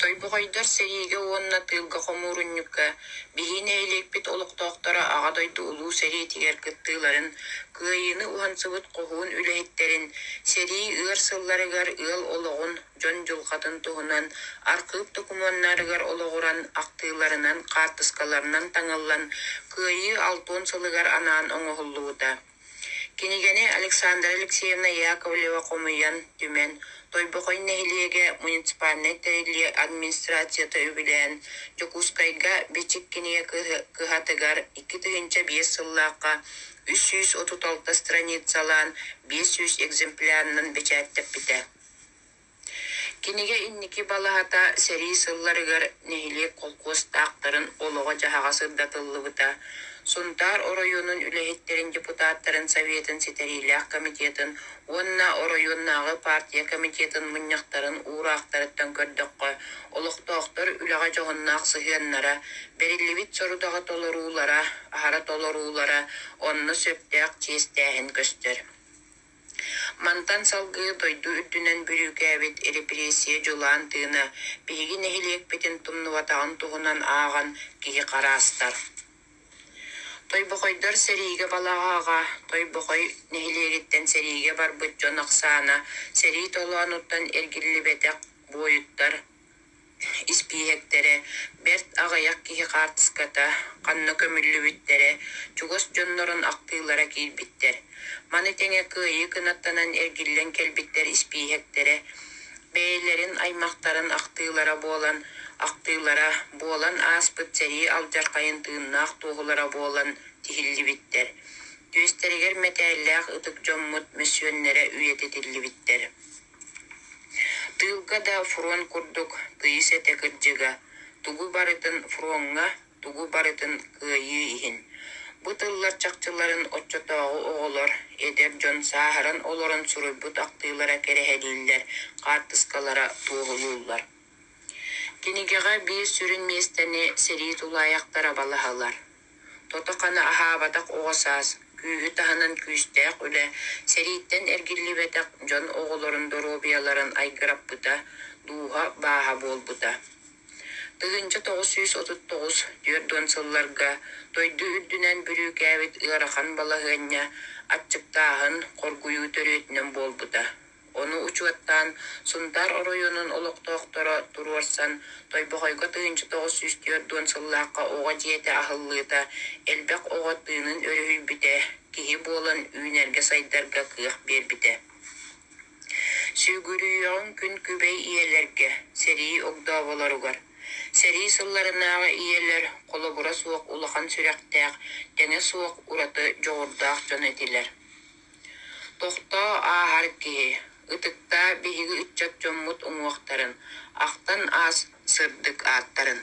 Тойбохойдор сэриигэ уонна тыылга хомуурунньукка биһиги нэһилиэкпит олохтоохторо Аҕа дойду Улуу сэриитигэр кыттыыларын, Кыайыыны уһансыбыт хоһуун үлэһиттэрин, сэрии ыар сылларыгар ыал олоҕун, дьон дьылҕатын туһунан архыып докумуоннарыгар олоҕуран ахтыыларынан, хаартыскаларынан таҥыллан Кыайыы алтыан сылыгар анаан оҥоһуллубута. Кинигэни Александра Алексеевна Яковлева хомуйан, түмэн, Тойбохой нэһилиэгэ муниципальнай тэриллии администрацията үбүлээн, Дьокуускайга Бичик кинигэ кыһатыгар 2005 сыллаахха 336 страницалаан 500 экземплярынан бэчээттэппитэ. Кинигэ инники балаһата сэрии сылларыгар нэһилиэк холкуостаахтарын олоҕо-дьаһаҕа сырдатыллыбыта, Сунтаар оройуонун үлэһиттэрин депутаттарын Советын ситэриилээх комитетын уонна оройуоннааҕы партия комитетын мунньахтарын уураахтарыттан көрдөххө, олохтоохтор үлэҕэ дьоһуннаах сыһыаннара, бэриллибит сорудаҕы толоруулара, аһара толоруулара онно сөптөөх чиэстээһин көстөр. Мантан салгыы дойду үрдүнэн бүрүүкээбит репрессия дьулаан тыына биһиги нэһилиэкпитин тумнубатаҕын туһунан ааҕан киһи хараастар. Тойбохойдор сэриигэ балаҕаҕа Тойбохой нэһилиэгиттэн сэриигэ барбыт дьон ахсаана сэрии толоонуттан эргиллибэтэх буойуттар Испииһэктэрэ, бэрт аҕыйах киһи хаартыската, ханна көмүллүбүттэрэ, чугас дьоннорун ахтыылара киирбиттэр. Маны тэҥэ кыайыы кынаттанан эргиллэн кэлбиттэр испииһэктэрэ, бэйэлэрин аймахтарын ахтыылара буолан, ахтыылара буолан ааспыт сэрии алдьархайын тыыннаах туоһулара буолан тиһиллибиттэр. Түөстэригэр мэтээллээх ытык дьоммут мөссүөннэрэ үйэтитиллибиттэр. Тыылга да фронт курдук тыйыс этэ кырдьыга, тугу барытын фроҥҥа, тугу барытын кыайыы иһин. Бу тыллар чахчыларын оччотооҕу оҕолор, эдэр дьон сааһыран олорон суруйбут ахтыылара кэрэһэлииллэр, хаартыскалара туоһулууллар. Кинигэҕэ биир сүрүн миэстэни сэрии тулаайахтара балаһалар. Тото-хана аһаабатах оҕо саас, күүһү таһынан күүстээх үлэ, сэрииттэн эргиллибэтэх дьон оҕолорун доруобуйаларын айгыраппыта, дууһа бааһа буолбута. 1939 40 сылларга дойду үрдүнэн бүрүүкээбит ыарахан балаһыанньа, аччыктааһын, хоргуйуу төрүөтүнэн буолбута. Ону учуоттаан, Сунтаар оройуонун олохтоохторо туруорсан, Тойбохойго 1940 сыллаахха оҕо дьиэтэ аһыллыыта элбэх оҕо тыынын өрүһүйбүтэ, киһи буолан үүнэргэ-сайдарга кыах биэрбитэ. Сүгүрүйүөҕүҥ күн күбэй ийэлэргэ, сэрии огдооболоругар. Сэрии сылларынааҕы ийэлэр холобура суох улахан сүрэхтээх, тэҥэ суох ураты дьоҕурдаах дьон этилэр. Тохтоо ааһар киһи, ытыктаа биһиги ыччат дьоммут уҥуохтарын, ахтан аас сырдык ааттарын.